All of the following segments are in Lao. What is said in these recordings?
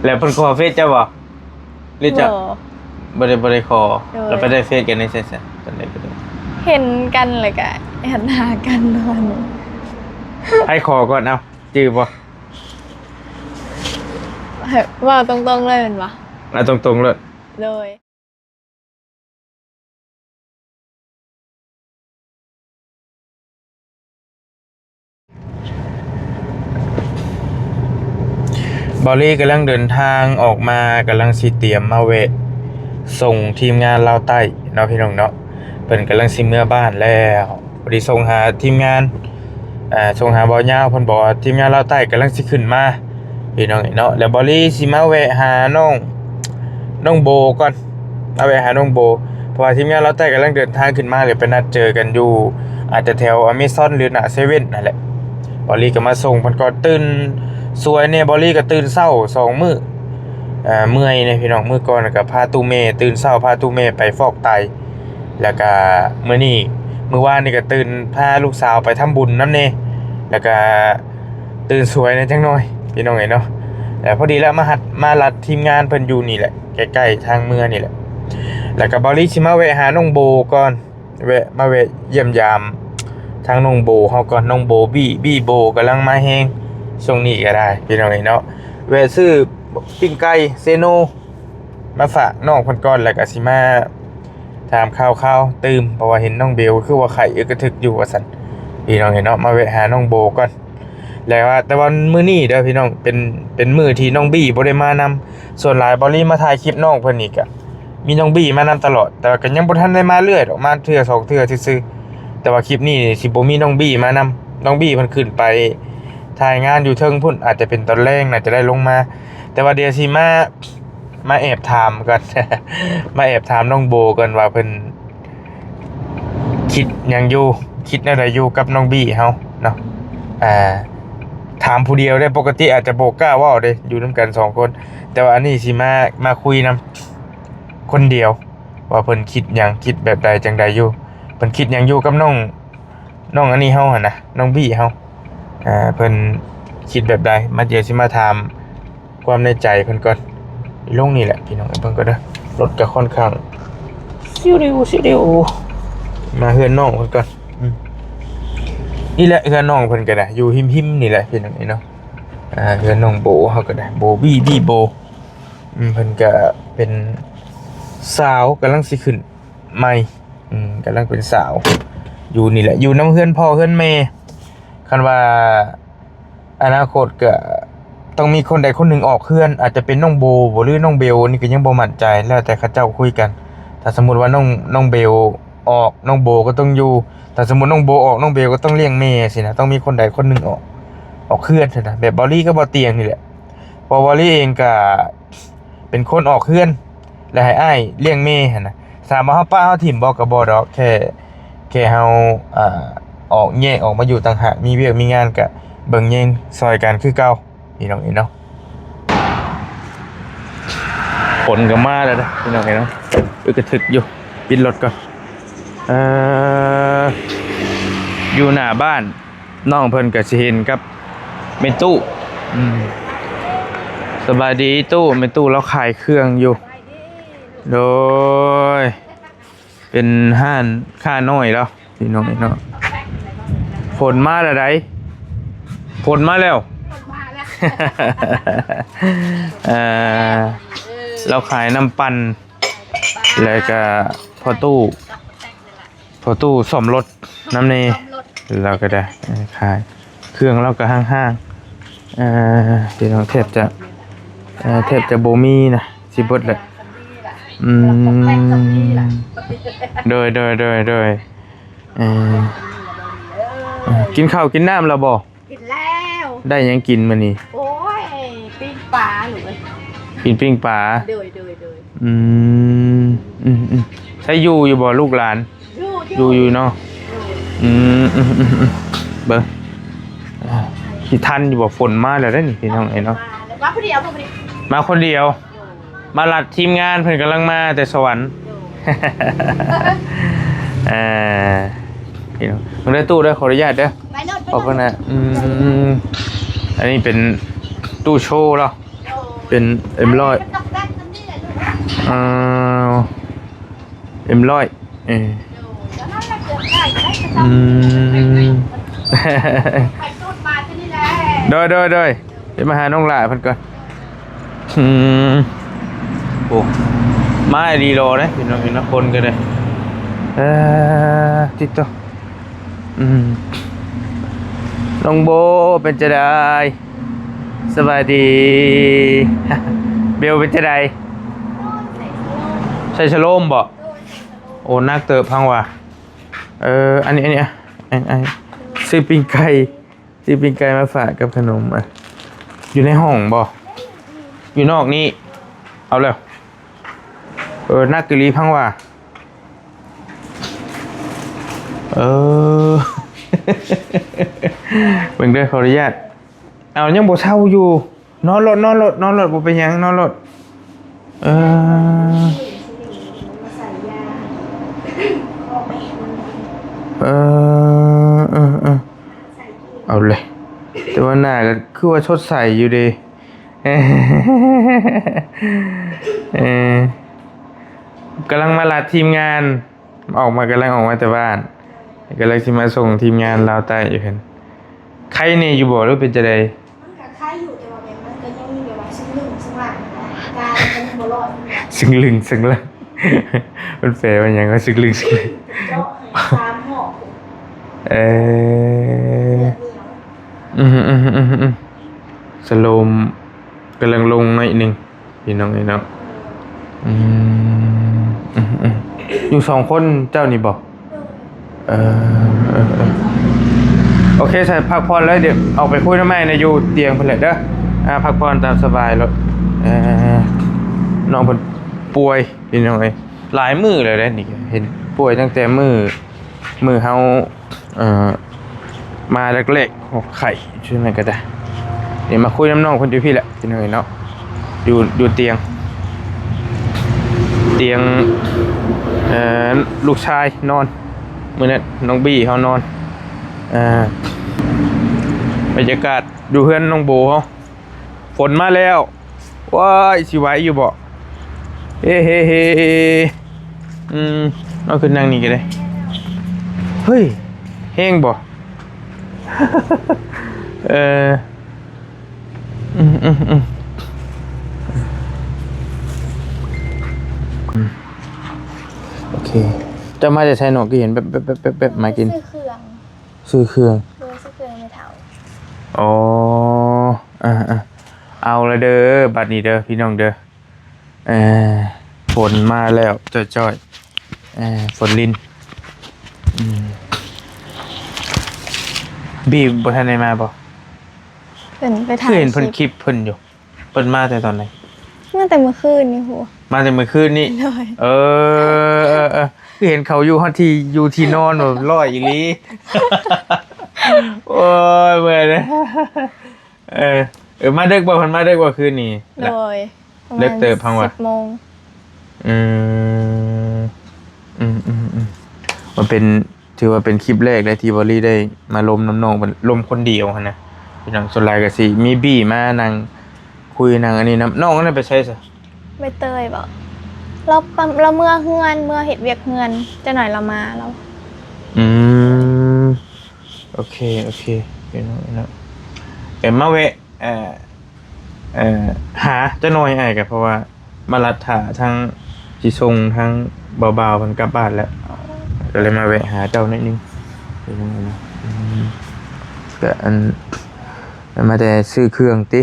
ແລ້ວເພິ່ນຂໍເຟສເຈົ້າບໍ່ ຫຼືເຈົ້າ? ບໍ່ ບໍ່ໄດ້ ບໍ່ໄດ້ຂໍ. ໂດຍ. ແລ້ວໄປໄດ້ເຟສກັນໃນໃສ? ຕອນໃດກໍໄດ້ ເຫັນກັນແລ້ວກະແອັດຫາກັນເນາະ. ໃຫ້ຂໍກ່ອນ ເອົາ ຈື່ບໍ່? ເວົ້າຕົງໆເລີຍແມ່ນບໍ່? ເອົາຕົງໆໂລດ. ໂດຍ. ເບົາລີກຳລັງເດີນທາງອອກມາ ກຳລັງຊິຕຽມມາແວະສົ່ງທີມງານລາວໃຕ້ເນາະ ພີ່ນ້ອງເນາະ. ເພິ່ນກຳລັງຊິເມືອບ້ານແລ້ວ. ພໍດີສົ່ງຫາທີມງານ ອ່າ ສົ່ງຫາບ່າວຍາວ ເພິ່ນບອກວ່າທີມງານລາວໃຕ້ກຳລັງຊິຂຶ້ນມາ ພີ່ນ້ອງເອີຍເນາະ. ແລ້ວບ່າວລີຊິມາແວະຫານ້ອງ ນ້ອງໂບກ່ອນ ມາແວະຫານ້ອງໂບ ເພາະວ່າທີມງານລາວໃຕ້ກຳລັງເດີນທາງຂຶ້ນມາ ແລ້ວໄປນັດເຈີກັນຢູ່ ອາດຈະແຖວອາເມຊອນ ຫຼືໜ້າເຊເວັ່ນນັ້ນແຫຼະ. ບ່າວລີກໍມາສົ່ງເພິ່ນກ່ອນ ຕື່ນສວຍແດ່. ບ່າວລີກໍຕື່ນສອງມື້ ເອີ ເມື່ອຍແດ່ພີ່ນ້ອງ. ມື້ກ່ອນກໍພາຕູ້ແມ່ ຕື່ນເຊົ້າພາຕູ້ແມ່ໄປຟອກໄຕ ແລ້ວກະມື້ນີ້ ມື້ວານນີ້ກະຕື່ນພາລູກສາວໄປທຳບຸນນຳແດ່ ແລ້ວກະຕື່ນສວຍແດ່ຈັກໜ້ອຍ ພີ່ນ້ອງເອີຍເນາະ. ແລ້ວພໍດີແລ້ວມາຮັດ ມາລັດທີມງານເພິ່ນຢູ່ນີ້ແຫຼະ ໃກ້ໆທາງເມືອນີ້ແຫຼະ. ແລ້ວກະບ່າວລີຊິມາແວະຫານ້ອງໂບກ່ອນ ແວະ ມາແວະຢ້ຽມຢາມທາງນ້ອງໂບເຮົາກ່ອນ. ນ້ອງໂບ ບີ ບີໂບກຳລັງມາແຮງຊ່ວງນີ້ກໍໄດ້ ພີ່ນ້ອງເອີຍເນາະ. ແວະຊື້ປີ້ງໄກ່ເຊໂນມາຝາກນ້ອງເພິ່ນກ່ອນ ແລ້ວກະຊິມາ ຖາມຂ່າວໆຕື່ມ ເພາະວ່າເຫັນນ້ອງເບວຄືວ່າໄຂ້ອຶກກະທຶກຢູ່ວ່າຊັ້ນ ພີ່ນ້ອງເອີຍເນາະ. ມາແວະຫານ້ອງໂບກ່ອນ ແລ້ວວ່າ ແຕ່ວ່າມື້ນີ້ເດີພີ່ນ້ອງ ເປັນ ເປັນມື້ທີ່ນ້ອງບີບໍ່ໄດ້ມານຳ. ສ່ວນຫຼາຍບ່າວລີມາຖ່າຍຄລິບນ້ອງເພິ່ນນີ້ກະມີນ້ອງບີມານຳຕະຫຼອດ ແຕ່ວ່າກະຍັງບໍ່ທັນໄດ້ມາເລື້ອຍດອກ ມາເທື່ອສອງເທື່ອຊື່ໆ. ແຕ່ວ່າຄລິບນີ້ຊິບໍ່ມີນ້ອງບີມານຳ ນ້ອງບີເພິ່ນຂຶ້ນໄປຖ່າຍງານຢູ່ເທິງພຸ້ນ ອາດຈະເປັນຕອນແລງ ໜ້າຈະໄດ້ລົງມາ. ແຕ່ວ່າດຽວຊິມາ ມາແອບຖາມກ່ອນ ມາແອບຖາມນ້ອງໂບກ່ອນວ່າເພິ່ນຄິດຫຍັງຢູ່ ຄິດແນວໃດຢູ່ກັບນ້ອງບີເຮົາເນາະ. ອ່າ ຖາມຜູ້ດຽວເດ້ ປົກກະຕິອາດຈະບໍ່ກ້າເວົ້າເດ້ ຢູ່ນຳກັນສອງຄົນ ແຕ່ວ່າອັນນີ້ຊິມາ ມາຄຸຍນຳຄົນດຽວ ວ່າເພິ່ນຄິດຫຍັງ ຄິດແບບໃດຈັ່ງໃດຢູ່ ເພິ່ນຄິດຫຍັງຢູ່ກັບນ້ອງ ນ້ອງອັນນີ້ເຮົາຫັ້ນນະ ນ້ອງບີເຮົາ ອ່າ ເພິ່ນຄິດແບບໃດ ມາ ດຽວຊິມາຖາມຄວາມໃນໃຈເພິ່ນກ່ອນ. ລົງນີ້ແຫຼະພີ່ນ້ອງ ເບິ່ງກ່ອນເດີ ລົດກໍຄ່ອນຂ້າງຊິວໆ ມາເຮືອນນ້ອງເພິ່ນກ່ອນ. ອືມ ນີ້ແຫຼະເຮືອນນ້ອງເພິ່ນກໍໄດ້ ຢູ່ຮິມໆນີ້ແຫຼະພີ່ນ້ອງເອີຍເນາະ. ອ່າ ເຮືອນນ້ອງໂບເຮົາກໍໄດ້ ໂບບີ ບີໂບ. ອືມ ເພິ່ນກໍເປັນສາວກຳລັງຊິຂຶ້ນໃໝ່ ອືມ ກຳລັງເປັນສາວ ຢູ່ນີ້ແຫຼະ ຢູ່ນຳເຮືອນພໍ່ເຮືອນແມ່. ຄັນວ່າອະນາຄົດກໍຕ້ອງມີຄົນໃດຄົນໜຶ່ງອອກເຮືອນ ອາດຈະເປັນນ້ອງໂບບໍ່ ຫຼືນ້ອງເບວ ນີ້ກໍຍັງບໍ່ໝັ້ນໃຈ ແລ້ວແຕ່ເຂົາເຈົ້າຄຸຍກັນ. ຖ້າສົມມຸດວ່ານ້ອງ ນ້ອງເບວອອກ ນ້ອງໂບກໍຕ້ອງຢູ່ ຖ້າສົມມຸດນ້ອງໂບອອກ ນ້ອງເບວກໍຕ້ອງລ້ຽງແມ່ຊີ້ນະ ຕ້ອງມີຄົນໃດຄົນໜຶ່ງອອກ ອອກເຮືອນຫັ້ນນະ. ແບບບ່າວລີກັບບ່າວຕຽງນີ້ແຫຼະ ເພາະບ່າວລີເອງກໍ ເປັນຄົນອອກເຮືອນ ແລະໃຫ້ອ້າຍລ້ຽງແມ່ຫັ້ນນະ. ຖາມວ່າເຮົາປະເຮົາຖິ້ມບໍ່ ກໍບໍ່ດອກ ແຄ່ ແຄ່ເຮົາ ອ່າ ອອກແຍກອອກມາຢູ່ຕ່າງຫາກ ມີວຽກມີງານກະເບິ່ງແຍງຊ່ອຍກັນຄືເກົ່າ ພີ່ນ້ອງເອີຍເນາະ. ຝົນກໍມາແລ້ວເດີພີ່ນ້ອງເອີຍເນາະ ອຶກກະທຶກຢູ່. ປິດລົດກ່ອນ. ເອີ ຢູ່ໜ້າບ້ານ ນ້ອງເພິ່ນກໍຊິເຫັນກັບແມ່ຕູ້. ອືມ ສະບາຍດີຕູ້ ແມ່ຕູ້ລາວຂາຍເຄື່ອງຢູ່. ໂດຍ ເປັນຮ້ານຄ້ານ້ອຍລາວ ພີ່ນ້ອງເນາະ. ຝົນມາແລ້ວໃດ ຝົນມາແລ້ວ. ເອີ ລາວຂາຍນ້ຳປັ່ນ ແລ້ວກໍພໍ່ຕູ້ ພໍຕູ້ສ້ອມລົດນຳແດ່ ລາວກໍໄດ້ ເອີ ຂາຍເຄື່ອງລາວກໍຫ້າງໆ ເອີ ພີ່ນ້ອງ ແທບຈະ ເອີ ແທບຈະບໍ່ມີນະ ຊິເບິດແລ້ວ. ອືມ ໂດຍ ໂດຍ ໂດຍ ໂດຍ ເອີ ເອີ ກິນເຂົ້າກິນນ້ຳແລ້ວບໍ່? ກິນແລ້ວ. ໄດ້ຫຍັງກິນມື້ນີ້? ໂອ້ຍ ປີ້ງປາລູກເອີຍ. ກິນປີ້ງປາ. ໂດຍ ໂດຍ ໂດຍ. ອືມ ອືມ ອືມ ໃຊ້ຢູ່ ຢູ່ບໍ່ລູກຫຼານ? ຢູ່ ຢູ່ ຢູ່ຢູ່ເນາະ. ໂດຍ. ອືມ ອືມ ອືມ ອືມ ເບິ່ງ ອ່າ ຊິທັນຢູ່ບໍ່? ຝົນມາແລ້ວເດ້ນີ້ ພີ່ນ້ອງເອີຍເນາະ. ມາແລ້ວ ມາຜູ້ດຽວ ມາຜູ້ດຽວ ມາຄົນດຽວ. ມາລັດທີມງານເພິ່ນກຳລັງມາແຕ່ສະຫວັນ. ເອີ ພີ່ນ້ອງ ເບິ່ງເດີຕູ້ເດີ ຂໍອະນຸຍາດເດີ. ໄປໂລດ ໄປໂລດ ຂອບຄຸນນະ. ອືມ ອັນນີ້ເປັນຕູ້ໂຊເນາະ. ໂດຍ. ປັນເອັມຮ້ອຍ ເອີ ເອັມຮ້ອຍ ເອີ ອືມ ໂດຍ ໂດຍ ໂດຍ ເດີນມາຫານ້ອງຫຼ້າເພິ່ນກ່ອນ. ອືມ ໂອ້ ມາອີ່ຫຼີຫຼໍ່ເດ້ ພີ່ນ້ອງເອີຍເນາະ ຄົນກໍໄດ້ ເອີ ຕິດຕໍ່ ອືມ ນ້ອງໂບ ເປັນຈັ່ງໃດ? ສະບາຍດີ. ເບວເປັນຈັ່ງໃດ? ໃສ່ສະໂລມບໍ? ໂອ້ ໜັກເຕີບພັງວ່າ. ເອີ ອັນນີ້ ອັນນີ້ ອັນ ອັນ ຊື້ປີ້ງໄກ່ ຊື້ປີ້ງໄກ່ມາຝາກກັບຂະໜົມ. ອ່ະ ຢູ່ໃນຫ້ອງບໍ? ຢູ່ນອກນີ້. ເອົາແລ້ວ. ເອີ ໜັກອີ່ຫຼີພັງວ່າ. ເອີ ເບິ່ງເດີ ຂໍອະນຸຍາດ. ເອົາ ຍັງບໍ່ເຊົາຢູ່. ນອນໂລດ ນອນໂລດ ນອນໂລດ ບໍ່ເປັນຫຍັງ ນອນໂລດ. ເອີ ເອີ ເອີ ເອີ ເອົາເລີຍ. ແຕ່ວ່າໜ້າກໍຄືວ່າສົດໃສຢູ່ເດ. ເອີ ກຳລັງມາລັດທີມງານ ອອກມາ ກຳລັງອອກມາແຕ່ບ້ານ ກຳລັງຊິມາສົ່ງທີມງານລາວໃຕ້ຢູ່ຫັ້ນ. ໄຄແດ່ຢູ່ບໍ່ ຫຼືເປັນຈັ່ງໃດ? ມັນກໍໄຄຢູ່ ແຕ່ວ່າແບບມັນກໍຍັງມີແບບວ່າຊຶ້ງລຶ້ງຊຶ້ງຫຼັ່ງນະ ກາມັນກໍຍັງບໍ່ລອດ. ຊຶ້ງລຶ້ງຊຶ້ງຫຼັ່ງ ມັນແປວ່າຫຍັງວະ ຊຶ້ງລຶ້ງຊຶ້ງຫຼັ່ງ? ເຈາະໃຫ້ສາມຮອບ. ເອີ ເລືອດໜຽວ. ອືມ ອືມ ອືມ ອືມ ສະໂລມກຳລັງລົງໜ້ອຍໜຶ່ງ ພີ່ນ້ອງເອີຍເນາະ. ອືມ ອືມ ອືມ ຢູ່ສອງຄົນເຈົ້ານີ້ບໍ? ເອີ ເອີ ເອີ ໂອເຄ ໃສ່ພັກຜ່ອນເລີຍ ດຽວອອກໄປຄຸຍນຳໃໝ່ໃນຢູ່ຕຽງພຸ້ນແຫຼະເດີ. ອ່າ ພັກຜ່ອນຕາມສະບາຍໂລດ. ເອີ ນ້ອງເພິ່ນປ່ວຍ ພີ່ນ້ອງເອີຍ ຫຼາຍມື້ແລ້ວເດ້ນີ້ ເຫັນປ່ວຍຕັ້ງແຕ່ມື້ ມື້ເຮົາ ເອີ ມາແລກໆ ໂອ້ ໄຂ້ ຊ່ວງນັ້ນກໍໄດ້. ນີ້ມາຄຸຍນຳນ້ອງເພິ່ນຢູ່ພີ້ແຫຼະ ພີ່ນ້ອງເອີຍເນາະ. ຢູ່ ຢູ່ຕຽງ ຕຽງ ເອີ ລູກຊາຍນອນ ມື້ນັ້ນນ້ອງບີເຮົານອນ. ເອີ ບັນຍາກາດຢູ່ເຮືອນນ້ອງໂບເຮົາ ຝົນມາແລ້ວ. ວ້າຍ ຊິໄຫວຢູ່ບໍ່? ເຮ ເຮ ເຮ ເຮ. ອືມ ເອົາຂຶ້ນນັ່ງນີ້ກໍໄດ້. ເຮີ້ຍ ແຮງບໍ່? ເອີ ອືມ ອືມ ອືມ ອືມ ໂອເຄ. ເຈົ້າມາແຕ່ໃສເນາະ? ຄືເຫັນແວບໆໆໆ ມາກິນ ຊື້ເຄື່ອງ ຊື້ເຄື່ອງ ໂດຍ ຊື້ເຄື່ອງແມ່ເຖົ້າ. ອໍ ເອີໆ ເອົາລະເດີ ບັດນີ້ເດີ ພີ່ນ້ອງເດີ. ເອີ ຝົນມາແລ້ວຈ້ອຍໆ ເອີ ຝົນລິນ. ອືມ ບີບໍ່ທັນໄດ້ມາບໍ່? ເພິ່ນໄປຖ່າຍ ຄືເຫັນເພິ່ນຄລິບເພິ່ນຢູ່. ເພິ່ນມາແຕ່ຕອນໃດ? ມາແຕ່ມື້ຄືນນີ້ພຸ້ນ. ມາແຕ່ມື້ຄືນນີ້? ໂດຍ. ເອີ ເອີ ເອີ ຄືເຫັນເຂົາຢູ່ຮອດທີ່ຢູ່ທີ່ນອນ ແບບຮ້ອຍອີ່ຫຼີ. ໂອ້ຍ ເມື່ອຍເດ້. ເອີ ເອີ ມາດຶກບໍ່? ເພິ່ນມາດຶກບໍ່ຄືນນີ້? ໂດຍ. ປະມານ ເລິກເຕີບ ພັງວ່າ ສິບໂມງ. ອືມ ອືມໆໆ ມັນເປັນ ຖືວ່າເປັນຄລິບແລກເດ້ທີ່ເບົາລີໄດ້ມາລົມນຳນ້ອງເພິ່ນ ລົມຄົນດຽວຫັ້ນນະ ພີ່ນ້ອງ. ສ່ວນຫຼາຍກໍຊິມີບີມານັ່ງຄຸຍນັ່ງອັນນີ້ນຳ. ນ້ອງອັນນັ້ນໄປໃສຊະ? ໃບເຕີຍບໍ? ລາວປະ ລາວເມືອເຮືອນ ເມືອເຮັດວຽກເຮືອນ ຈັກໜ້ອຍລາວມາລາວ. ອືມ ໂອເຄ ໂອເຄ ເນາະ ເນາະ ເອີ ມາແວະ ເອີ ເອີ ຫາຈັກໜ່ອຍອ້າຍ ກໍເພາະວ່າມາລັດຖ້າທາງ ຊິສົ່ງທາງບ່າວໆເພິ່ນກັບບ້ານແລ້ວ ກໍເລີຍມາແວະຫາເຈົ້າໜ້ອຍໜຶ່ງ ເນາະ ເນາະ. ອືມ ກໍອັນ ມາແຕ່ຊື້ເຄື່ອງຕິ?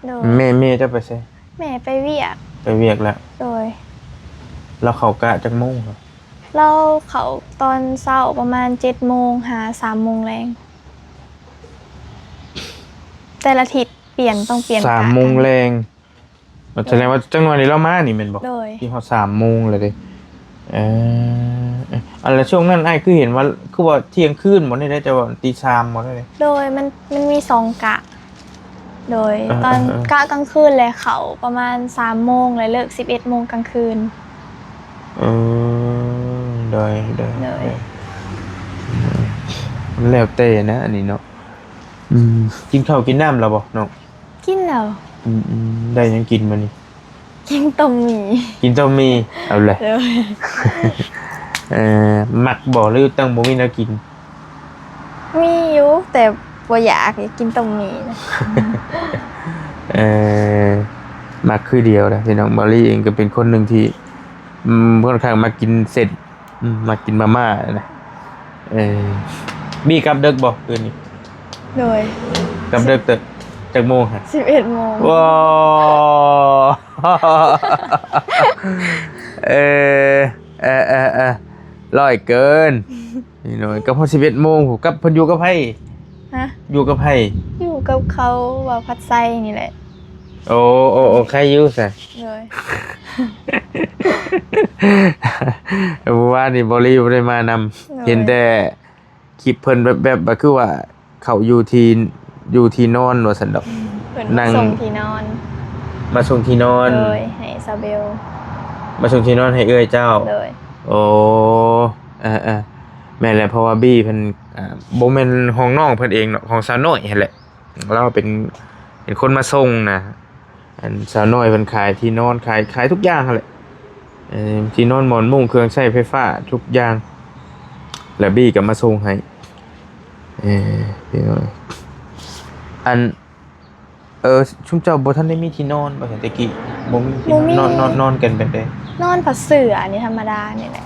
ໂດຍ. ແມ່ ແມ່ເຈົ້າໄປໃສ? ແມ່ໄປວຽກ. ໄປວຽກແລ້ວ? ໂດຍ. ລາວເຂົ້າກະຈັກໂມງ? ລາວເຂົ້າຕອນເຊົ້າປະມານເຈັດໂມງຫາສາມໂມງແລງ ແຕ່ລະທິດປ່ຽນ ຕ້ອງປ່ຽນກະ. ສາມໂມງແລງ. ແສດງວ່າຈັກໜ່ອຍນີ້ລາວມານີ້ແມ່ນບໍ່? ໂດຍ. ທີ່ຮອດສາມໂມງແລ້ວເດ້. ເອີ ອັນລະຊ່ວງນັ້ນອ້າຍຄືເຫັນວ່າ ຄືວ່າທ່ຽງຄືນບໍ່ນີ້ເດ້ ເຈົ້າວ່າຕີສາມບໍ່ນີ້ເດ້? ໂດຍ. ມັນ ມັນມີສອງກະ. ໂດຍ. ເອີ ຕອນ ເອີ ເອີ ກະກາງຄືນແຫຼະ ເຂົ້າປະມານສາມໂມງ ແລະ ເລີກສິບເອັດໂມງກາງຄືນ. ເອີ ໂດຍ ໂດຍ ໂດຍ ໂດຍ. ມັນແລ້ວແຕ່ນະອັນນີ້ເນາະ. ອືມ ກິນເຂົ້າກິນນ້ຳແລ້ວບໍ່ນ້ອງ? ກິນແລ້ວ. ອືມໆ ໄດ້ຫຍັງກິນມື້ນີ້? ກິນຕົ້ມໝີ່ ກິນຕົ້ມໝີ່ ເອົາເລີຍ ໂດຍ ເອີ ມັກບໍ່ ຫຼືຕັ້ງບໍ່ມີແນວກິນ? ມີຢູ່ ແຕ່ບໍ່ຢາກ ຢາກກິນຕົ້ມໝີ່ນະ ເອີ ມັກຄືດຽວນະພີ່ນ້ອງ. ບາລີເອງກໍເປັນຄົນໜຶ່ງທີ່ ອືມ ຂ້ອນຂ້າງມັກກິນເສັ້ນ ອືມ ມັກກິນມາມ່ານະ. ເອີ ບີກັບເດິກບໍ່ຄືນນີ້? ໂດຍ ກັບເດິກເຕີ ຈັກໂມງຫະ? ສິບເອັດໂມງ ວ້າ ເອີ ເອີ ເອີ ເອີ ຮ້ອຍເກີນ ນີ້ນ້ອຍ ກັບຮອດສິບເອັດໂມງພຸ້ນ ກັບ ເພິ່ນຢູ່ກັບໃຜ? ຮະ? ຢູ່ກັບໃຜ? ຢູ່ກັບເຂົາ ເວົ້າພັດໄຊນີ້ແຫຼະ. ໂອ້ ໂອ້ ໂອ້ ໄຄຢູ່ຊະ ໂດຍ ເມື່ອວານນີ້ບໍລີບໍ່ໄດ້ມານຳ ໂດຍ ເຫັນແຕ່ຄລິບເພິ່ນແວບໆ ວ່າຄືວ່າເຂົາຢູ່ທີ່ ຢູ່ທີ່ນອນວ່າຊັ້ນດອກ ເພິ່ນ ນັ່ງ ມາສົ່ງທີ່ນອນ ມາສົ່ງທີ່ນອນ ໂດຍ ໃຫ້ສາວເບວ ມາສົ່ງທີ່ນອນໃຫ້ເອື້ອຍເຈົ້າ ໂດຍ ໂອ້ ເອີໆ ແມ່ນແຫຼະ ເພາະວ່າບີເພິ່ນ ອ່າ ບໍ່ແມ່ນຂອງນ້ອງເພິ່ນເອງເນາະ ຂອງສາວນ້ອຍຫັ້ນແຫຼະ ລາວເປັນ ເປັນຄົນມາສົ່ງນະ. ອັນສາວນ້ອຍເພິ່ນຂາຍທີ່ນອນ ຂາຍ ຂາຍທຸກຢ່າງຫັ້ນແຫຼະ ເອີ ທີ່ນອນ ໝອນ ມຸ້ງ ເຄື່ອງໃຊ້ໄຟຟ້າທຸກຢ່າງ ແລ້ວບີກໍມາສົ່ງໃຫ້ ເອີ ພີ່ນ້ອງ ອັນ ເອີ ຊຸມເຈົ້າບໍ່ທັນໄດ້ມີທີ່ນອນບໍ່ ແຕ່ກີ້? ບໍ່ມີທີ່ນອນ ບໍ່ມີ ນອນ ນອນ ນອນກັນແບບໃດ? ນອນຜ້າເສື່ອນີ້ທຳມະດານີ້ແຫຼະ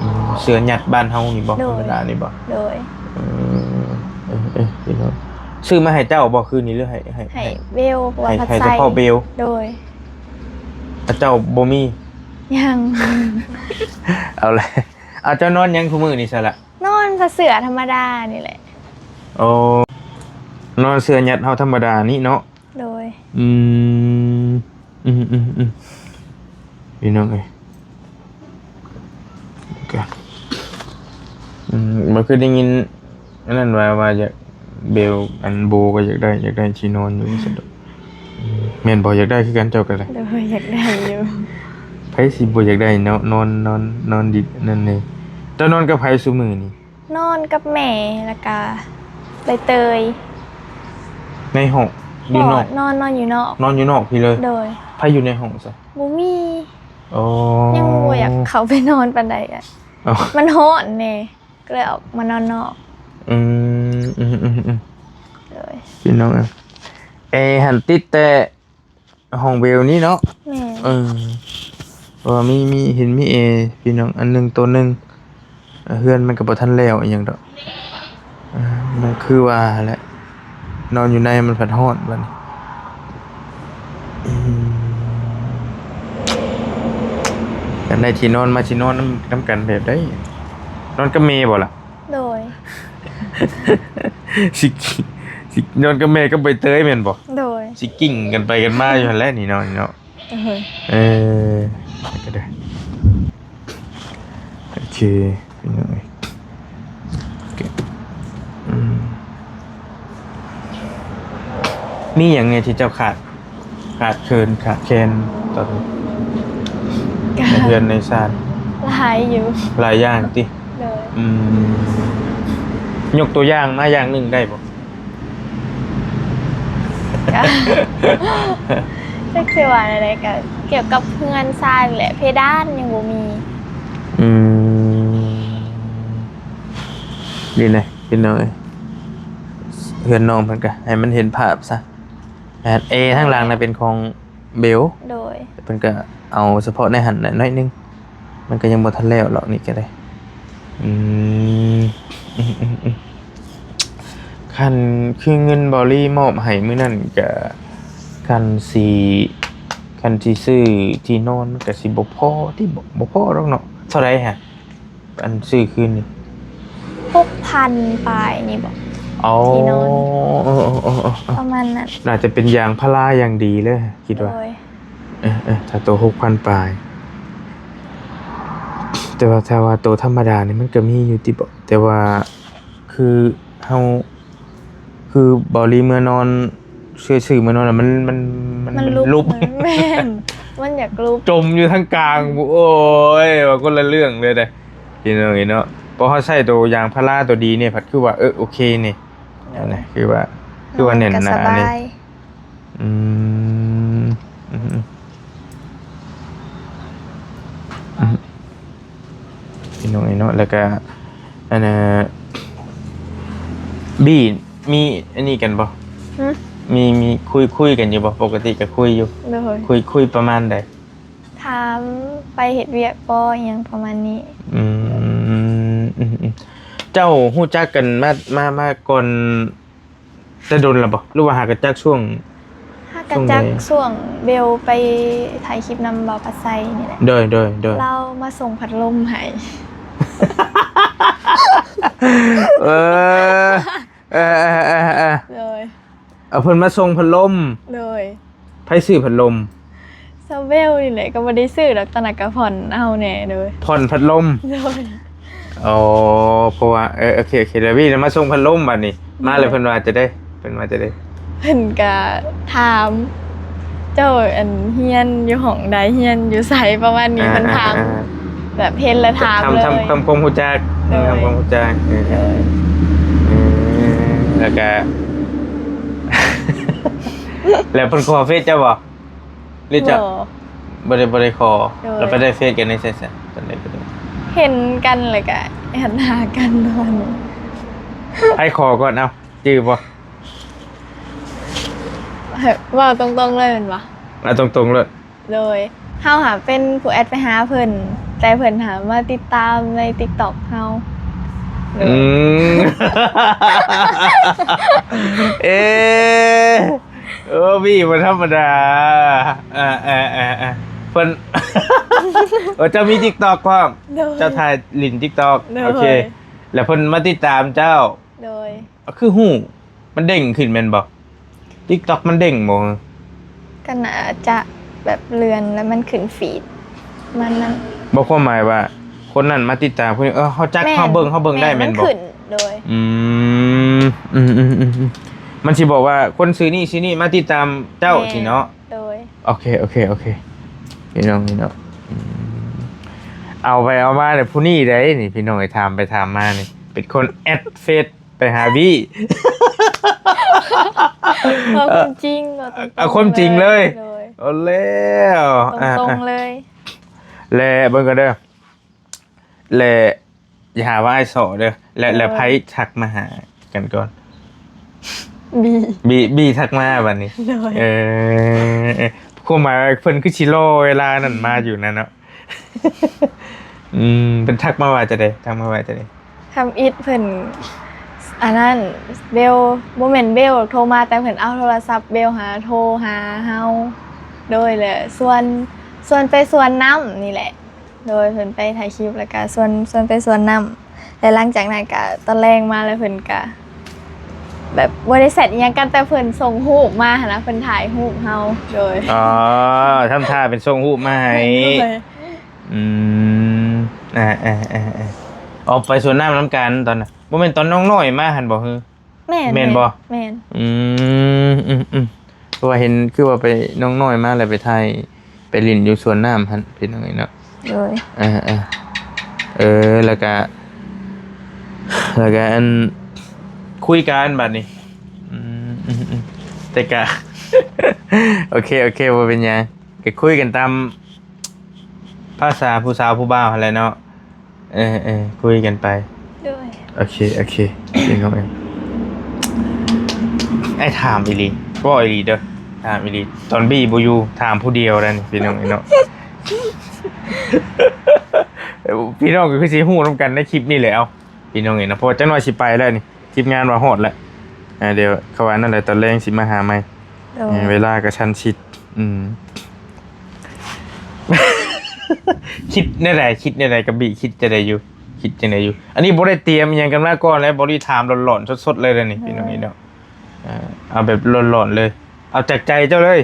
ອືມ ເສື່ອຍັດບ້ານເຮົານີ້ບໍ່? ໂດຍ ທຳມະດານີ້ບໍ່? ໂດຍ ເອີ ເອີ ເອີ ພີ່ນ້ອງ ຊື້ມາໃຫ້ເຈົ້າບໍ່ຄືນນີ້ ຫຼືໃຫ້ ໃຫ້ ໃຫ້ ໃຫ້ເບວ ເພາະວ່າ ໃຫ້ ໃຫ້ສະເພາະເບວ ໂດຍ ອາ ເຈົ້າບໍ່ມີ? ຍັງ ເອົາແຫຼະ ອາ ເຈົ້ານອນຫຍັງຄູ່ມື້ນີ້ຊະລະ? ນອນຜ້າເສື່ອທຳມະດານີ້ແຫຼະ ໂອ້ ນອນເສື່ອຍັດເຮົາທຳມະດານີ້ເນາະ ໂດຍ ອືມ ອືມໆໆ ພີ່ນ້ອງເອີຍ ກະ ອືມ ບໍ່ຄືໄດ້ຍິນອັນນັ້ນວ່າ ວ່າຢາກ ເບວ ອັນ ໂບກໍຢາກໄດ້ ຢາກໄດ້ທີ່ນອນຢູ່ຊັ້ນດອກ ອືມ ແມ່ນບໍ່? ຢາກໄດ້ຄືກັນເຈົ້າກໍໄດ້ ໂດຍ ຢາກໄດ້ຢູ່ ໃຜຊິບໍ່ຢາກໄດ້ເນາະ ນອນ ນອນ ນອນດິດນັ້ນເດ້. ເຈົ້ານອນກັບໃຜຊຸມື້ນີ້? ນອນກັບແມ່ ແລ້ວກະໃບເຕີຍ ໃນຫ້ອງ ຢູ່ນອກ ນອນ ນອນຢູ່ນອກ ນອນຢູ່ນອກພີ້ເລີຍ ໂດຍ ໃຜຢູ່ໃນຫ້ອງຊະ? ບໍ່ມີ ອໍ ຍັງບໍ່ຢາກເຂົ້າໄປນອນປານໃດ ອໍ ມັນຮ້ອນແດ່ ກໍເລີຍອອກມານອນນອກ ອືມ ອືມໆ ໂດຍ ພີ່ນ້ອງເອີຍ ແອຫັ້ນຕິດແຕ່ ຫ້ອງເບວນີ້ເນາະ ແມ່ນ ເອີ ເພາະວ່າມີ ມີ ເຫັນມີແອ ພີ່ນ້ອງ ອັນໜຶ່ງ ໂຕໜຶ່ງ ເຮືອນມັນກໍບໍ່ທັນແລ້ວອີ່ຫຍັງດອກ ມັນຄືວ່າແຫຼະ ນອນຢູ່ໃນມັນພັດຮ້ອນບັດນີ້ ອືມ ອັນໃດທີ່ນອນມາ ຊິນອນນຳ ນຳກັນແບບໃດ? ນອນກັບແມ່ບໍ່ລະ? ໂດຍ ຊິ ຊິນອນກັບແມ່ກັບໃບເຕີຍແມ່ນບໍ່? ໂດຍ ຊິກິ້ງກັນໄປກັນມາຢູ່ຫັ້ນແຫຼະນີ້ເນາະ ນີ້ເນາະ ເອີ ເອີ ກໍໄດ້ ໂອເຄ ພີ່ນ້ອງເອີຍ ໂອເຄ ອືມ ມີຫຍັງແດ່ທີ່ເຈົ້າຂາດ ຂາດເຂີນຂາດແຄນຕອນນີ້ ກະ ໃນເຮືອນໃນຊານ? ຫຼາຍຢູ່ ຫຼາຍຢ່າງຕິ? ໂດຍ ອືມ ຍົກຕົວຢ່າງມາຢ່າງໜຶ່ງໄດ້ບໍ່? ກະ ຈັກຊິວ່າແນວໃດ ກະກ່ຽວກັບເຮືອນຊານແຫຼະ ເພດານຍັງບໍ່ມີ ອືມ ນີ້ນະ ພີ່ນ້ອງເອີຍ ເຮືອນນ້ອງເພິ່ນກະໃຫ້ມັນເຫັນພາບຊະ ແມ່ນ ແອທາງຫຼັງນະເປັນຂອງເບວ ໂດຍ ເພິ່ນກະເອົາສະເພາະໃນຫັ້ນໜ້ອຍໜຶ່ງ ມັນກະຍັງບໍ່ທັນແລ້ວດອກ ນີ້ກະໄດ້ ອືມ ອືມໆ ຄັນຄືເງິນເບົາລີມອບໃຫ້ມື້ນັ້ນກະ ຄັນຊິ ຄັນຊິຊື້ທີ່ນອນມັນກະຊິບໍ່ພໍຕິ ບໍ່ພໍດອກເນາະ ເທົ່າໃດຫະ? ອັນຊື້ຄືນນີ້ ຫົກພັນປາຍນີ້ບໍ? ອໍ ທີ່ນອນ ເອີໆໆໆໆ ປະມານນັ້ນ ໜ້າຈະເປັນຢາງພາລາຢ່າງດີເລີຍ ຄິດວ່າ ໂດຍ ເອີໆ ຖ້າໂຕຫົກພັນປາຍ ແຕ່ວ່າຖ້າວ່າໂຕທຳມະດານີ້ມັນກະມີຢູ່ຕິບໍ? ແຕ່ວ່າຄືເຮົາ ຄືເບົາລີເມືອນອນ ເຊື່ອຊື່ເມືອນອນ ມັນ ມັນ ມັນ ມັນ ມັນລຸບ ລຸບ ແມ່ນ ມັນຢາກລຸບ ຈົມຢູ່ທາງກາງ ໂອ້ຍ ວ່າຄົນລະເລື່ອງເລີຍເດ້ ພີ່ນ້ອງເອີຍເນາະ. ພໍເຮົາໃຊ້ໂຕຢາງພາລາໂຕດີນີ້ ພັດຄືວ່າ ເອີ ໂອເຄນີ້ ໂດຍ ອັນນີ້ຄືວ່າ ຄືວ່າແໜ້ນໜາ ນອນກໍສະບາຍ ນີ້ ອືມ ອືມ ອືມ ພີ່ນ້ອງເອີຍເນາະ ແລ້ວກະ ອັນນ່າ ບີ ມີອັນນີ້ກັນບໍ່? ຫຶ? ມີ ມີຄຸຍ ຄຸຍກັນຢູ່ບໍ່? ປົກກະຕິກະຄຸຍຢູ່. ໂດຍ. ຄຸຍ ຄຸຍປະມານໃດ? ຖາມໄປເຮັດວຽກບໍ່ ອີ່ຫຍັງປະມານນີ້. ອືມ ອືມ ອືມ ເຈົ້າຮູ້ຈັກກັນມາ ມາ ມາກ່ອນ ແຕ່ດົນແລ້ວບໍ່ ຫຼືວ່າຫາກະຈັກຊ່ວງ ຫາກະຈັກຊ່ວງເບວໄປຖ່າຍຄລິບນຳບ່າວປາໄຊນີ້ແຫຼະ. ໂດຍ ໂດຍ ໂດຍ. ລາວມາສົ່ງພັດລົມໃຫ້. ເອີ ເອີ ເອີ ເອີ ເອີ ໂດຍ. ເອົາເພິ່ນມາສົ່ງພັດລົມ. ໂດຍ. ໃຜຊື້ພັດລົມ? ສາວເບວນີ້ແຫຼະ ກໍບໍ່ໄດ້ຊື້ດອກ ຕອນນັ້ນກໍຜ່ອນເອົາແດ່. ໂດຍ. ຜ່ອນພັດລົມ. ໂດຍ. ອໍ ເພາະວ່າ ເອີ ໂອເຄ ໂອເຄ ແລ້ວວີນະມາສົ່ງພັດລົມບາດນີ້ ມາແລ້ວເພິ່ນວ່າຈັ່ງໃດ? ເພິ່ນວ່າຈັ່ງໃດ? ເພິ່ນກະຖາມ ເຈົ້າ ອັນ ຮຽນຢູ່ຫ້ອງໃດ ຮຽນຢູ່ໃສ ປະມານນີ້. ອ່າ ເພິ່ນຖາມ ອ່າ ແບບເຫັນແລ້ວຖາມເລີຍ ທຳ ທຳຄວາມຮູ້ຈັກ. ໂດຍ. ທຳຄວາມຮູ້ຈັກ. ເອີ ເອີ ເອີ ແລ້ວກະ ແລ້ວເພິ່ນຂໍເຟສເຈົ້າບໍ່? ຫຼືຈະ ບໍ່ ບໍ່ໄດ້ ບໍ່ໄດ້ຂໍ. ໂດຍ. ແລ້ວໄປໄດ້ເຟສກັນໃນໃສຊະ? ຕອນໃດກໍໄດ້ ເຫັນກັນແລ້ວກະແອັດຫາກັນຕອນນັ້ນ. ໃຜຂໍກ່ອນ ເອົາ ຈື່ບໍ່? ເວົ້າຕົງໆເລີຍແມ່ນບໍ່? ເອົາຕົງໆໂລດ. ໂດຍ. ເຮົາຫາເປັນຜູ້ແອັດໄປຫາເພິ່ນ ແຕ່ເພິ່ນຫາມາຕິດຕາມໃນຕິກຕັອກເຮົາ. ໂດຍ. ອືມ ເອ ເອີ ວີບໍ່ທຳມະດາ. ເອີ ເອີ ເອີ ເອີ ເພິ່ນ ໂອ ເຈົ້າມີຕິກຕັອກພ້ອມ? ໂດຍ. ເຈົ້າຖ່າຍຫຼິ້ນຕິກຕັອກ? ໂດຍ. ໂອເຄ ແລ້ວເພິ່ນມາຕິດຕາມເຈົ້າ? ໂດຍ. ຄືຮູ້ ມັນເດ້ງຂຶ້ນແມ່ນບໍ່? ຕິກຕັອກມັນເດ້ງບໍ່? ກໍໜ້າຈະແບບເລື່ອນແລ້ວມັນຂຶ້ນຟີດ ປະມານນັ້ນ. ບໍ່ ຄວາມໝາຍວ່າຄົນນັ້ນມາຕິດຕາມຄົນນີ້ ເອີ ເຮົາຈັກ ແມ່ນ ເຮົາເບິ່ງ ເຮົາເບິ່ງໄດ້ແມ່ນບໍ່? ແມ່ນ ມັນຂຶ້ນ. ໂດຍ. ອືມ ອືມ ມັນຊິບອກວ່າຄົນຊື່ນີ້ຊື່ນີ້ມາຕິດຕາມເຈົ້າ. ແມ່ນ ຊີ້ເນາະ. ໂດຍ. ໂອເຄ ໂອເຄ ໂອເຄ ພີ່ນ້ອງ ພີ່ນ້ອງ ອືມ ເອົາໄປເອົາມາແລ້ວ ຜູ້ນີ້ໃດນີ້ ພີ່ນ້ອງເອີຍ ຖາມໄປຖາມມານີ້ ເປັນຄົນແອັດເຟສ ໄປຫາວີ້ ເວົ້າຄວາມຈິງ ເວົ້າຕົງໆ ເອົາຄວາມຈິງເລີຍ. ໂດຍ. ເອົາແລ້ວ ຕົງໆເລີຍ. ແລະເບິ່ງກ່ອນເດີ ແລະຢ່າຫາວ່າອ້າຍສໍ້ເດີ. ແລະ ແລະໃຜທັກມາຫາກັນກ່ອນ? ບີ ບີ ບີທັກມາບັດນີ້. ໂດຍ. ເອີ ຄວາມໝາຍວ່າເພິ່ນຄືຊິລໍເວລານັ້ນມາຢູ່ນັ້ນເນາະ. ອືມ ເພິ່ນທັກມາວ່າຈັ່ງໃດ? ທັກມາວ່າຈັ່ງໃດ? ທຳອິດເພິ່ນ ອັນນັ້ນ ເບວ ບໍ່ແມ່ນເບວໂທມາ ແຕ່ເພິ່ນເອົາໂທລະສັບເບວຫາ ໂທຫາເຮົາ. ໂດຍ. ແລະຊວນ ຊວນໄປສວນນ້ຳນີ້ແຫຼະ. ໂດຍ. ເພິ່ນໄປຖ່າຍຄລິບ ແລ້ວກະຊວນ ຊວນໄປສວນນ້ຳ ແລະຫຼັງຈາກນັ້ນກະຕອນແລງມາ ແລ້ວເພິ່ນກະ ແບບບໍ່ໄດ້ແຊັດອີ່ຫຍັງກັນ ແຕ່ເພິ່ນສົ່ງຮູບມາຫັ້ນນະ ເພິ່ນຖ່າຍຮູບເຮົາ. ໂດຍ. ອໍ ທຳທ່າເປັນສົ່ງຮູບມາໃຫ້. ໂດຍ. ອືມ ອ່າ ອ່າ ອ່າ ອ່າ ອອກໄປສວນນ້ຳນຳກັນຕອນນັ້ນ ບໍ່ແມ່ນຕອນນ້ອງນ້ອຍມາຫັ້ນບໍ່? ແມ່ນ ແມ່ນບໍ່? ແມ່ນ. ອືມ ອືມ ອືມ ເພາະວ່າເຫັນຄືວ່າໄປ ນ້ອງນ້ອຍມາແລ້ວໄປຖ່າຍ ໄປຫຼິ້ນຢູ່ສວນນ້ຳຫັ້ນ ພີ່ນ້ອງເອີຍເນາະ. ໂດຍ. ເອີ ເອີ ເອີ ແລ້ວກະ ແລ້ວກະອັນ ຄຸຍກັນບັດນີ້. ອືມ ອືມ ອືມ ແຕ່ກະ ໂອເຄ ໂອເຄ ບໍ່ເປັນຫຍັງ ກະຄຸຍກັນຕາມພາສາຜູ້ສາວຜູ້ບ່າວຫັ້ນແຫຼະເນາະ. ເອີ ເອີ ຄຸຍກັນໄປ. ໂດຍ. ໂອເຄ ໂອເຄ ພີ່ນ້ອງເອີຍ ອ້າຍຖາມອີ່ຫຼີ ເວົ້າອີ່ຫຼີເດີ ຖາມອີ່ຫຼີ ຕອນບີບໍ່ຢູ່ ຖາມຜູ້ດຽວໄດ້ນີ້ ພີ່ນ້ອງເອີຍເນາະ. ພີ່ນ້ອງກໍຄືຊິຮູ້ນຳກັນໃນຄລິບນີ້ແຫຼະ ເອົາ ພີ່ນ້ອງເອີຍເນາະ ເພາະວ່າຈັກໜ່ອຍຊິໄປແລ້ວນີ້ ທີມງານວ່າຮອດແລ້ວ. ອ່າ ດຽວເຂົາວ່ານັ້ນແຫຼະ ຕອນແລງຊິມາຫາໃໝ່. ໂດຍ. ເອີ ເວລາກໍທັນຊິດ. ອືມ ຄິດແນວໃດ? ຄິດແນວໃດກັບບີ? ຄິດຈັ່ງໃດຢູ່? ຄິດຈັ່ງໃດຢູ່? ອັນນີ້ບໍ່ໄດ້ຕຽມອີ່ຫຍັງກັນມາກ່ອນເລີຍ ບໍລິຖາມຫຼອນໆສົດໆເລີຍເດ້ນີ້ ໂດຍ ພີ່ນ້ອງເອີຍເນາະ. ເອີ ເອົາແບບຫຼອນໆເລີຍ ເອົາຈາກໃຈເຈົ້າເລີຍ.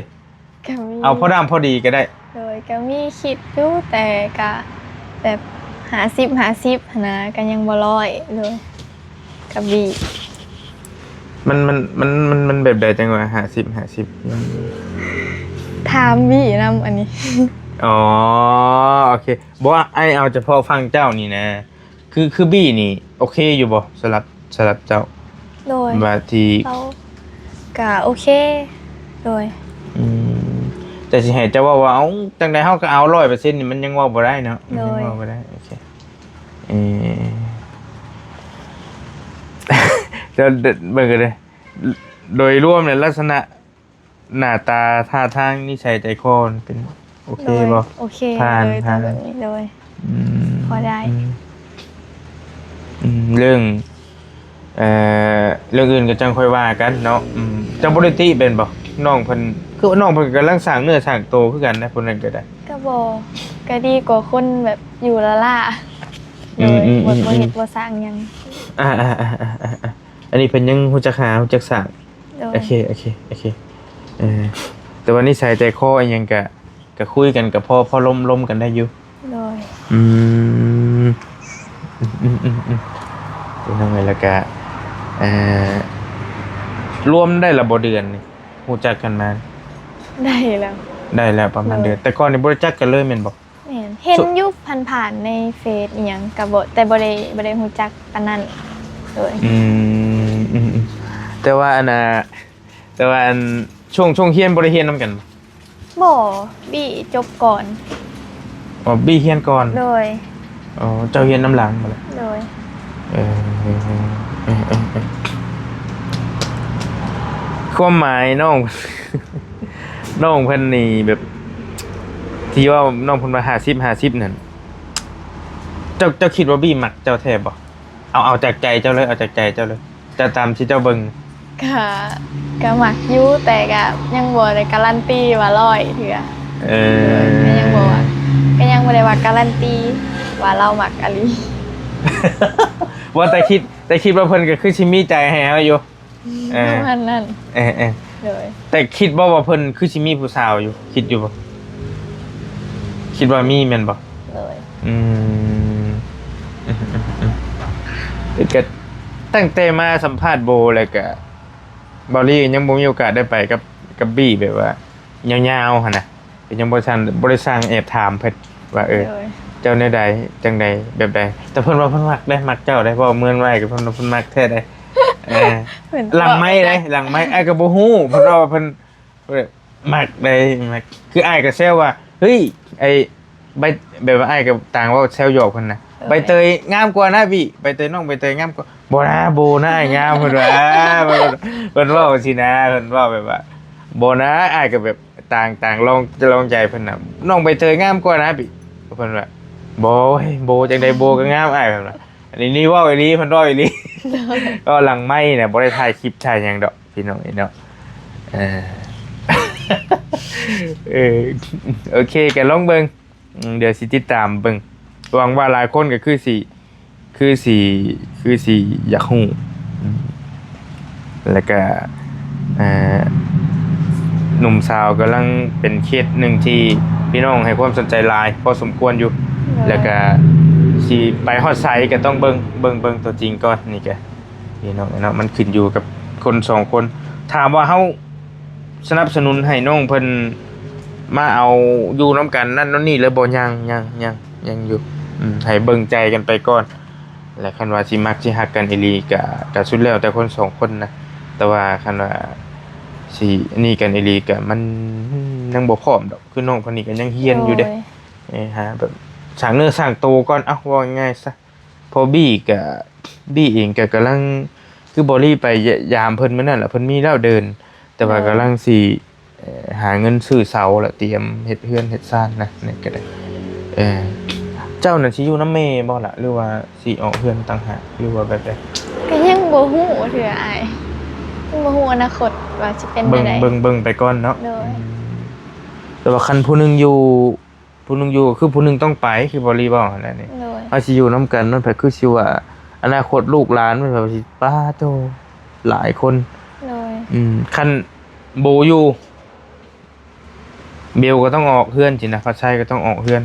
ກໍມີ ເອົາພໍດຳພໍດີກໍໄດ້. ໂດຍ. ກໍມີຄິດຢູ່ ແຕ່ກໍແບບຫ້າສິບຫ້າສິບຫັ້ນນະ ກໍຍັງບໍ່ຮ້ອຍ. ໂດຍ. ກັບບີ ມັນ ມັນ ມັນ ມັນ ມັນແບບໃດ ຈັ່ງວ່າຫ້າສິບຫ້າສິບ? ມັນ ຖາມບີນຳອັນນີ້. ອໍ ໂອເຄ ບໍ່ ອ້າຍເອົາສະເພາະຝັ່ງເຈົ້ານີ້ນະ ຄື ຄືບີນີ້ໂອເຄຢູ່ບໍ່ ສຳລັບ ສຳລັບເຈົ້າ? ໂດຍ. ວ່າທີ່ ເຮົາກະໂອເຄ. ໂດຍ. ອືມ ແຕ່ຊິໃຫ້ເຈົ້າເວົ້າວ່າ ເອົ້າ ຈັ່ງໃດເຮົາກໍເອົາຮ້ອຍເປີເຊັນນີ້ ມັນຍັງເວົ້າບໍ່ໄດ້ເນາະ ມັນຍັງ ໂດຍ ເວົ້າບໍ່ໄດ້. ໂອເຄ ເອີ ເຈົ້າເບິ່ງກັນເດີ້ ໂດຍລວມແລ້ວລັກສະນະ ໜ້າຕາ ທ່າທາງ ນິໄສໃຈຄໍເປັນໂອເຄບໍ່? ໂດຍ ໂອເຄ ຜ່ານ ໂດຍ ຜ່ານ ແບບນີ້ ໂດຍ ອືມ ພໍໄດ້ ອືມ ອືມ ເລື່ອງ ເອີ ເລື່ອງອື່ນກໍຈັ່ງຄ່ອຍວ່າກັນເນາະ. ອືມ ເຈົ້າບໍ່ໄດ້ຕິແມ່ນບໍ່? ນ້ອງເພິ່ນ ຄືວ່ານ້ອງເພິ່ນກຳລັງສ້າງເນື້ອສ້າງໂຕຄືກັນນະ ຜູ້ນັ້ນກໍໄດ້ ກໍບໍ່ ກໍດີກວ່າຄົນແບບຢູ່ລ້າໆ ອືມ ໂດຍ ອືມ ບໍ່ ອືມ ບໍ່ເຮັດ ອືມ ບໍ່ສ້າງຫຍັງ. ອ່າໆໆໆໆ ອັນນີ້ເພິ່ນຍັງຮູ້ຈັກຫາ ຮູ້ຈັກສ້າງ. ໂດຍ ໂອເຄ ໂອເຄ ໂອເຄ ເອີ ແຕ່ວ່ານິໄສໃຈຄໍອີ່ຫຍັງກະ ກະຄຸຍກັນ ກະພໍ ພໍລົມ ລົມກັນໄດ້ຢູ່. ໂດຍ ອືມ ອືມໆໆ ພີ່ນ້ອງເອີຍ ແລ້ວກະ ເອີ ລວມໄດ້ລະບໍ່ເດືອນນີ້ ຮູ້ຈັກກັນມາ? ໄດ້ແລ້ວ ໄດ້ແລ້ວປະມານເດືອນ. ໂດຍ ແຕ່ກ່ອນນີ້ບໍ່ໄດ້ຈັກກັນເລີຍແມ່ນບໍ່? ແມ່ນ ເຫັນຢູ່ຜ່ານໆໃນເຟສອີ່ຫຍັງ ກະບໍ່ ແຕ່ບໍ່ໄດ້ ບໍ່ໄດ້ຮູ້ຈັກປານນັ້ນ. ໂດຍ ອືມ ອືມ ແຕ່ວ່າອັນນ່າ ແຕ່ວ່າອັນ ຊ່ວງ ຊ່ວງຮຽນບໍ່ໄດ້ຮຽນນຳກັນບໍ່? ບໍ່ ບີ່ຈົບກ່ອນ. ອໍ ບີ່ຮຽນກ່ອນ. ໂດຍ ອໍ ເຈົ້າຮຽນນຳຫຼັງບໍ່ລະ? ໂດຍ ເອີ ເອີ ເອີ ເອີ ຄວາມໝາຍນ້ອງ ນ້ອງເພິ່ນນີ້ແບບ ທີ່ວ່ານ້ອງເພິ່ນວ່າຫ້າສິບ ຫ້າສິບນັ້ນ ເຈົ້າ ເຈົ້າຄິດວ່າບີ່ມັກເຈົ້າແທ້ບໍ່? ເອົາ ເອົາຈາກໃຈເຈົ້າເລີຍ ເອົາຈາກໃຈເຈົ້າເລີຍ ເຈົ້າ ຕາມທີ່ເຈົ້າເບິ່ງ. ກະ ກະມັກຢູ່ ແຕ່ກະຍັງບໍ່ໄດ້ກາຣັນຕີວ່າຮ້ອຍເທື່ອ. ເອີ ໂດຍ ກະຍັງບໍ່ວ່າ ກະຍັງບໍ່ໄດ້ວ່າກາຣັນຕີວ່າລາວມັກອີ່ຫຼີ. ບໍ່ ແຕ່ຄິດ ແຕ່ຄິດວ່າເພິ່ນກໍຄືຊິມີໃຈໃຫ້ເຮົາຢູ່. ເອີ ປະມານນັ້ນ. ເອີໆ ໂດຍ ແຕ່ຄິດບໍ່ວ່າເພິ່ນຄືຊິມີຜູ້ສາວຢູ່? ຄິດຢູ່ບໍ່? ຄິດວ່າມີແມ່ນບໍ່? ໂດຍ ອືມ ກະຕັ້ງແຕ່ມາສຳພາດໂບ ແລ້ວກະ ເບົາລີຍັງບໍ່ມີໂອກາດໄດ້ໄປກັບ ກັບບີ່ແບບວ່າຍາວໆຫັ້ນນະ. ກໍຍັງບໍ່ທັນ ບໍ່ໄດ້ຊ່າງແອບຖາມເພິ່ນວ່າ ເອີ ໂດຍ ເຈົ້າແນວໃດ ຈັ່ງໃດ ແບບໃດ? ແຕ່ເພິ່ນວ່າເພິ່ນມັກເດ້ ມັກເຈົ້າເດ້ ເວົ້າເໝືອນໄວ້ກັບເພິ່ນວ່າເພິ່ນມັກແທ້ເດ້. ເອີ ເພິ່ນ ຫຼັງໄມເດ້ ຫຼັງໄມ ອ້າຍກໍບໍ່ຮູ້ ເພິ່ນວ່າເພິ່ນ ເພິ່ນມັກເດ້ ມັກ ຄືອ້າຍກໍແຊວວ່າ ເຮີ້ຍ ໄອ້ ໃບ ແບບວ່າອ້າຍກໍຕ່າງເວົ້າແຊວຫຍອກເພິ່ນນະ ເອີ ໃບເຕີຍງາມກວ່ານະບີ່ ໃບເຕີຍ ນ້ອງໃບເຕີຍງາມກວ່າ. ບໍ່ນະ ໂບນະ ອ້າຍງາມ ເພິ່ນວ່າ ເພິ່ນ ເພິ່ນເວົ້າຊີ້ນະ ເພິ່ນເວົ້າແບບວ່າ ບໍ່ນະ ອ້າຍກໍແບບຕ່າງ ຕ່າງລອງ ລອງໃຈເພິ່ນນະ ນ້ອງໃບເຕີຍງາມກວ່ານະບີ່ ເພິ່ນວ່າ ບໍ່ ໂອ້ຍ ໂບຈັ່ງໃດ ໂບກໍງາມອ້າຍ ເພິ່ນວ່າ. ອັນນີ້ ນີ້ເວົ້າອີ່ຫຼີ ເພິ່ນເວົ້າອີ່ຫຼີ ໂດຍ ກໍຫຼັງໄມນະ ບໍ່ໄດ້ຖ່າຍຄລິບຖ່າຍຫຍັງດອກ ພີ່ນ້ອງເອີຍເນາະ. ເອີ ເອີ ໂອເຄ ກໍລອງເບິ່ງ ອືມ ດຽວຊິຕິດຕາມເບິ່ງ ຫວັງວ່າຫຼາຍຄົນກໍຄືຊິ ຄືຊິ ຄືຊິຢາກຮູ້ ອືມ ແລ້ວກະ ເອີ ໜຸ່ມສາວກຳລັງເປັນເຄສໜຶ່ງທີ່ພີ່ນ້ອງໃຫ້ຄວາມສົນໃຈຫຼາຍພໍສົມຄວນຢູ່ ໂດຍ ແລ້ວກະຊິໄປຮອດໃສກໍຕ້ອງເບິ່ງ ເບິ່ງ ເບິ່ງຕົວຈິງກ່ອນ ນີ້ກະ ພີ່ນ້ອງເນາະ ມັນຂຶ້ນຢູ່ກັບຄົນສອງຄົນ. ຖາມວ່າເຮົາສະໜັບສະໜູນໃຫ້ນ້ອງເພິ່ນມາເອົາຢູ່ນຳກັນນັ້ນໂນ່ນນີ້ແລ້ວບໍ່? ຍັງ ຍັງ ຍັງ ຍັງຢູ່ ອືມ ໃຫ້ເບິ່ງໃຈກັນໄປກ່ອນ ແລະ ຄັນວ່າຊິມັກຊິຮັກກັນອີ່ຫຼີກະ ກະສຸດແລ້ວແຕ່ຄົນສອງຄົນນະ ແຕ່ວ່າຄັນວ່າຊິອັນນີ້ກັນອີ່ຫຼີກະ ມັນຍັງບໍ່ພ້ອມດອກ ຄືນ້ອງເພິ່ນນີ້ກະຍັງຮຽນຢູ່ເດ້ ໂດຍ ເອີ ຫາແບບສ້າງເນື້ອສ້າງໂຕກ່ອນ ເອົ້າ ເວົ້າງ່າຍໆຊະ. ເພາະບີກະ ບີເອງກະກຳລັງ ຄືບໍລີໄປຢາມເພິ່ນມື້ນັ້ນລະ ເພິ່ນມີແລ້ວເດີ່ນ ແຕ່ວ່າ ໂດຍ ກຳລັງຊິ ເອີ ຫາເງິນຊື້ເສົາລະ ຕຽມເຮັດເຮືອນເຮັດຊານນະ ນີ້ກະໄດ້ ເອີ ເຈົ້ານັ້ນຊິຢູ່ນຳແມ່ບໍ່ລະ ຫຼືວ່າຊິອອກເຮືອນຕ່າງຫາກ ຫຼືວ່າແບບໃດ? ກະຍັງບໍ່ຮູ້ເທື່ອອ້າຍ ຍັງບໍ່ຮູ້ອະນາຄົດວ່າຊິເປັນແນວໃດ ເບິ່ງ ເບິ່ງ ເບິ່ງໄປກ່ອນເນາະ ໂດຍ ອືມ ແຕ່ວ່າຄັນຜູ້ໜຶ່ງຢູ່ ຜູ້ໜຶ່ງຢູ່ ຄືຜູ້ໜຶ່ງຕ້ອງໄປ ຄືບໍລີເວົ້າຫັ້ນແຫຼະນີ້ ໂດຍ ເຮົາຊິຢູ່ນຳກັນ ມັນກໍຄືຊິວ່າ ອະນາຄົດລູກຫຼານ ມັນກໍຊິ ປາໂທ້ ຫຼາຍຄົນ ໂດຍ ອືມ ຄັນໂບຢູ່ ເບວກໍຕ້ອງອອກເຮືອນຊີ້ນະ ພັດໄຊກໍຕ້ອງອອກເຮືອນ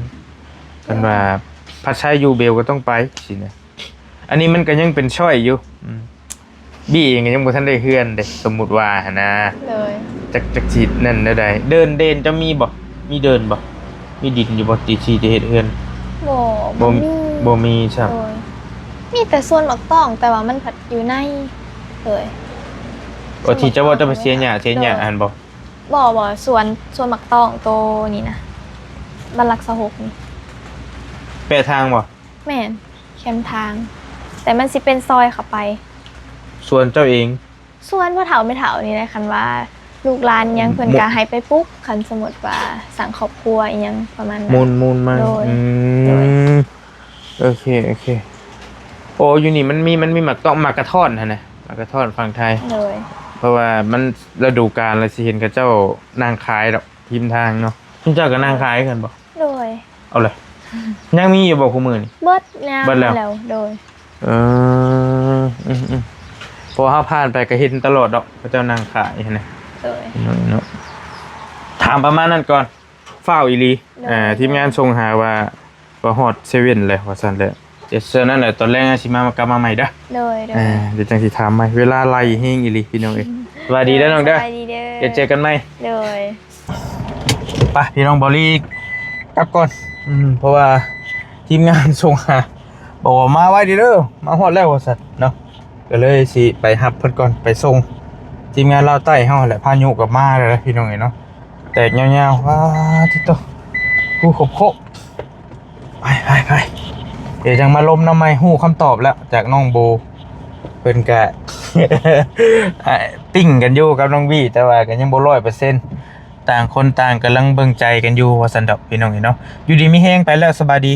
ຄັນວ່າ ໂດຍ ພັດໄຊຢູ່ ເບວກໍຕ້ອງໄປຊີ້ນະ. ອັນນີ້ມັນກໍຍັງເປັນຊ້ອຍຢູ່ ອືມ ບີເອງກໍຍັງບໍ່ທັນໄດ້ເຮືອນເດ້ ສົມມຸດວ່າຫັ້ນນະ ໂດຍ ຈັກ ຈັກຊິນັ້ນແນວໃດ. ເດີ່ນ ເດີ່ນເຈົ້າມີບໍ່? ມີເດີ່ນບໍ່? ມີດິນຢູ່ບໍ່ ທີ່ ທີ່ຈະເຮັດເຮືອນ? ບໍ່ ບໍ່ ບໍ່ມີ ບໍ່ມີຊ້ຳ ໂດຍ ມີແຕ່ສວນໝາກຕອງ ແຕ່ວ່າມັນພັດຢູ່ໃນ ໂດຍ ໂອ ທີ່ເຈົ້າວ່າເຈົ້າໄປເສຍຫຍ້າ ເສຍຫຍ້າ ໂດຍ ຫັ້ນບໍ່? ບໍ່ ບໍ່ ສວນ ສວນໝາກຕ້ອງໂຕນີ້ນະ ບ້ານຫຼັກຊາວຫົກນີ້. ແປະທາງບໍ່? ແມ່ນ ແຄມທາງ ແຕ່ມັນຊິເປັນຊອຍເຂົ້າໄປ. ສວນເຈົ້າເອງ? ສວນພໍ່ເຖົ້າແມ່ເຖົ້ານີ້ແຫຼະ ຄັນວ່າລູກຫຼານຫຍັງ ອືມ ເພິ່ນກະໃຫ້ໄປປຸກ ຄັນສົມມຸດວ່າສ້າງຄອບຄົວອີ່ຫຍັງປະມານນັ້ນ. ໝູນໆມາ. ໂດຍ ອືມ ໂດຍ. ໂອເຄ ໂອເຄ. ໂອ້ ຢູ່ນີ້ມັນມີ ມັນມີໝາກຕ້ອງ ໝາກກະທ້ອນຫັ້ນນະ ໝາກກະທ້ອນຝັ່ງໄທ. ໂດຍ. ເພາະວ່າມັນລະດູການລະ ຊິເຫັນເຂົາເຈົ້ານັ່ງຂາຍດອກ ຮິມທາງເນາະ. ຊຸມເຈົ້າກໍນັ່ງຂາຍຄືກັນບໍ່? ໂດຍ. ເອົາເລີຍ ຍັງມີຢູ່ບໍ່ຄູ່ມື້ນີ້? ເບິດແລ້ວ. ເບິດແລ້ວ. ໂດຍ. ເອີ ອືມໆ ເພາະວ່າເຮົາຜ່ານໄປກໍເຫັນຕະຫຼອດດອກ ເຂົາເຈົ້ານັ່ງຂາຍຫັ້ນນະ. ໂດຍ. ເນາະ ເນາະ ຖາມປະມານນັ້ນກ່ອນ. ຟ້າວອີ່ຫຼີ. ໂດຍ. ອ່າ ທີມງານສົ່ງຫາວ່າວ່າຮອດເຊເວັ່ນແລ້ວ ວ່າຊັ້ນແຫຼະ. ເຈົ້າ ເຊັ່ນນັ້ນແຫຼະ ຕອນແລງຊິມາ ກັບມາໃໝ່ເດີ້. ໂດຍ ໂດຍ. ອ່າ ດຽວຈັ່ງຊິຖາມໃໝ່. ເວລາໄລ່ແຮງອີ່ຫຼີ ພີ່ນ້ອງເອີຍ. ອືມ ສະບາຍດີເດີ້ນ້ອງເດີ້. ສະບາຍດີເດີ້. ດຽວເຈີກັນໃໝ່. ໂດຍ. ໄປ ພີ່ນ້ອງ ເບົາລີກັບກ່ອນ. ອືມ ເພາະວ່າທີມງານສົ່ງຫາ ບອກວ່າມາໄວເດີ້ ມາຮອດແລ້ວ ວ່າຊັ້ນເນາະ. ກໍເລີຍຊິໄປຮັບເພິ່ນກ່ອນ ໄປສົ່ງ. ທີມງານລາວໃຕ້ເຮົາແຫຼະ ພາຍຸກໍມາແລ້ວ ພີ່ນ້ອງເອີຍເນາະ. ແຕກຍາວໆ ວ້າ ຕິໂຕ ຜູ້ຄົບໂຄ. ໄປ ໄປ ໄປ. ດຽວຈັ່ງມາລົມນຳໃໝ່. ຮູ້ຄຳຕອບແລ້ວຈາກນ້ອງໂບ. ເພິ່ນກະ ຕິ່ງກັນຢູ່ກັບນ້ອງວີ ແຕ່ວ່າກໍຍັງບໍ່ຮ້ອຍເປີເຊັນ. ຕ່າງຄົນຕ່າງກຳລັງເບິ່ງໃຈກັນຢູ່ ວ່າຊັ້ນດອກ ພີ່ນ້ອງເອີຍເນາະ. ຢູ່ດີມີແຮງ. ໄປແລ້ວ ສະບາຍດີ.